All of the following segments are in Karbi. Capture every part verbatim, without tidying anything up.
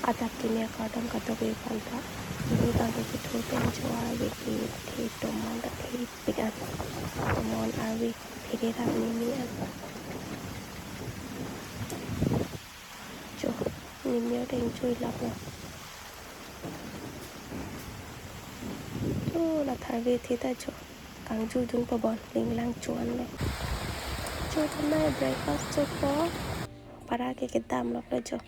Adap timi akardom kadokave aphan ta. Neli abang ke kethu pen jo arve kethe tomon ta thepik an. Tomon arve phere ra meme an. Jo, meme ateng jui lap lo. Jo, la tharve the ta jo. Kangjuidun po bon, linglang chuan lo. Jo, thanai breakfast chopo. Para ke kedam lok lo jo.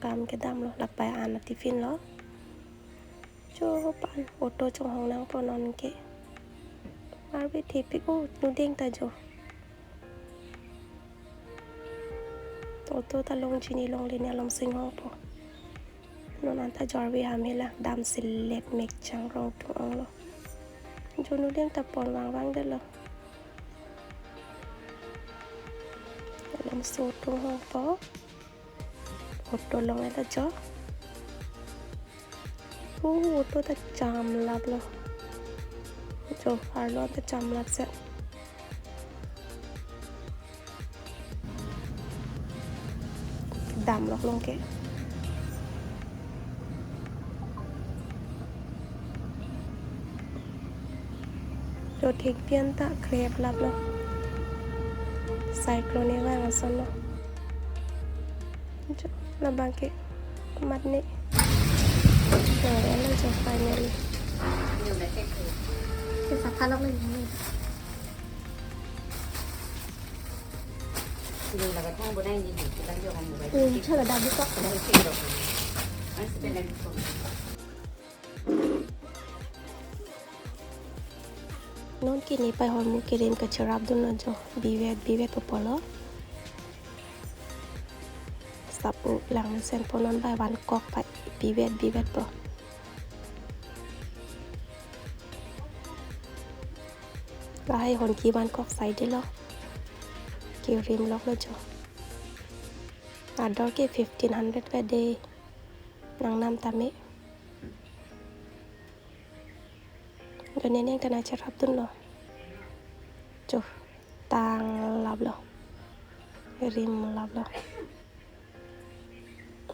Kam kedam lo, lapai an atiffin lo. Jo, pan auto chonghong nangpo non ke. Arve thepik o, nudeng ta jo. Auto ta longji ne longle ne alom singhongpo. Non anta jo arve ham hela, dam selet mek chang rong tung ong lo. Jo, nudeng ta pon vangvang det lo. Alom so tunghongpo. Auto along ela jo. Uh, auto ta cham lap lo. Jo, arlo ta cham lap set. Dam lok long ke. Jo, thekpi an ta krep lap lo. Cyclone vang ason lo. Jo, labang ke mat ne. Jo, elo jo finally. Ke sapha lok le ni. Hmm, chala dam di kok. Non ke ne pai hormu kerim kacherap dun lo jo, bivet bivet po pulo. Sapu lang mesen po non bai van kok pai bivet bivet po. Lahai hon ki van kok sai det lo. Kerim lok lo jo. Ador ke fifteen hundred ka de. Nangnam tame. Gane neng tana cherap dun lo. Jo, tang lap lo. Rim lap lo.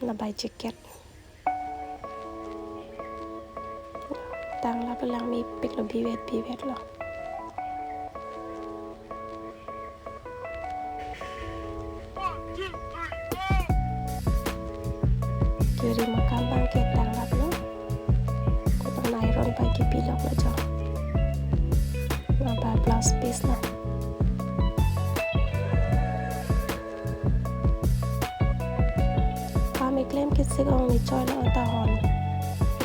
Labai jacket. Tang lap lo, lang mepik lo, bivet bivet lo. Kerim akam abang ke tang lap lo. Koton iron pai kepi lok lo jo. Labai blouse piece lo. Kam keklem kesik ong ne choi lo anta hon.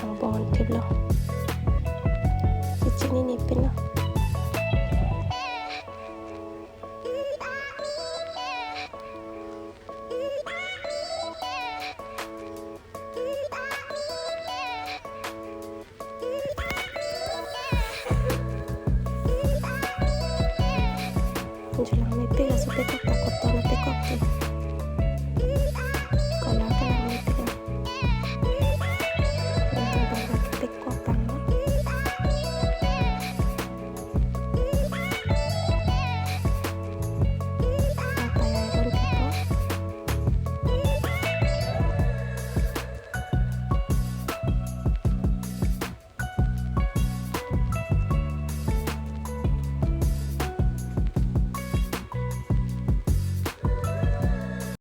Angbong thip lo. Chechini ne pin lo. Julang mepik laso pekok ta koton pekok ke.